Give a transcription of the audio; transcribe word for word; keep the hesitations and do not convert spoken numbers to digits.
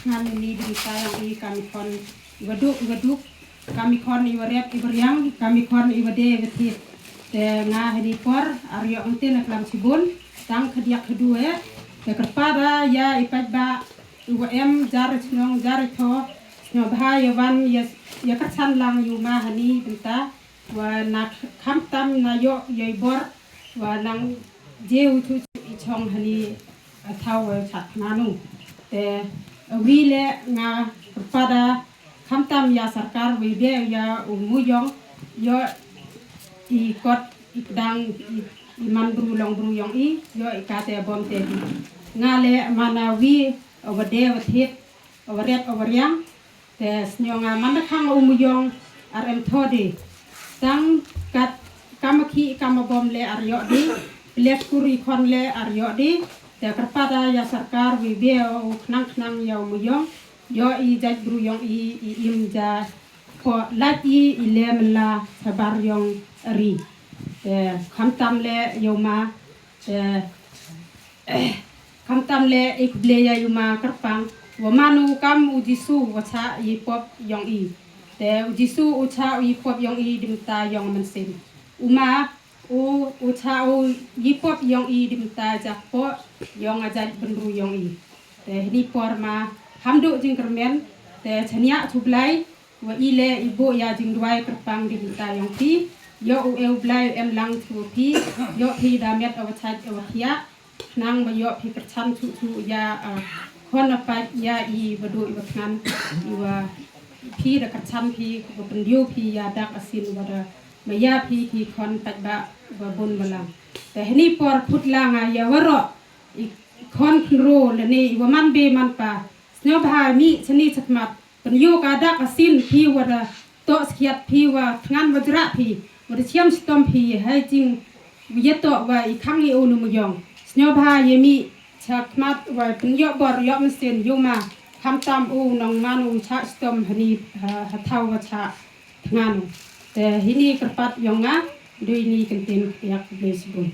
Ngan ni di sa yong i kam i khon i wa duk, i wa duk, kam i khon i wa rep, i wa riang, kam i khon i wa de, i wa thied. Te nga hani por, ar yoh ngte na klam chibun, tang khadiak khadu e. Te kyrpad da ya i paidbah, i wa em, jar i chnong, jar i tho, sngewbha ya wan, ya, ya kyrchan lang yu ma hani bynta, wa na khamtam na yoh, ya i bor, wa nang je u chu i chong hani, a thaw wa chat nanu. Te, a wi le nga kyrpad da khamtam ya sorkar wi be ya u Mooyong, yoh i kot i kdang i, i man bru long bru yong i, yoh i kate bom te hi. Nga le mana wi, a wa de wa thied, a wa rep, a wa riang, te sñiaw nga man da khang u Mooyong ar em tho de. Tang kat kam a khi kam a bom le ar yoh de. Plet kur i khon le ar yoh de. Te kyrpad da ya sorkar wi be u khnang khnang ya u Mooyong. Yoh i jait bru yong i, i im ja. Ko lait i, i le mela sabar yong ari. Te khamtam le yow ma. Te khamtam le i khublei ya yu ma kyrpang, wa man u kam u Jisu wa chah i pop yong i. Te u Jisu u chah i pop yong i dymta yong mynsiem. U ma u, u chah u i pop yong i dymta jakpo yong a jait bynru yong i. Te hini por ma ham du jingkyrmen, te chaniah chu Blai, wa i le i buh ya jingduwai kyrpang dymta yong phi, yoh u e u Blai em lang chu phi, yoh phi da met a wa chait a wa khiah, khnang wa yoh phi kyrchan chu chu ya, a, khon a pait ya i wa du i wa thngan, i wa phi da kyrchan phi, wa pyndiaw phi ya dak a sien wa da maya phi ki khon paidbah wa bun wa lang. Te hini por khut lang a ya waroh, i khon khynroo lane i wa man be man pa, sñiawbha mih chani chakhmat, pynyoh ka dak a sien phi wa da toh skhiat phi wa thngan wa jrah phi, wa da chiam chitom phi, hei jing wa ya toh wa i khang i u nu Mooyong. Sñiawbha ya mih chakhmat wa pynyoh bor yoh mynsiem yow ma, khamtam u nong man u chah chitom hani, ha, ha thaw wa chah thngan u. Te hini kyrpad yong nga, du ini kyntien yak Blai chibun.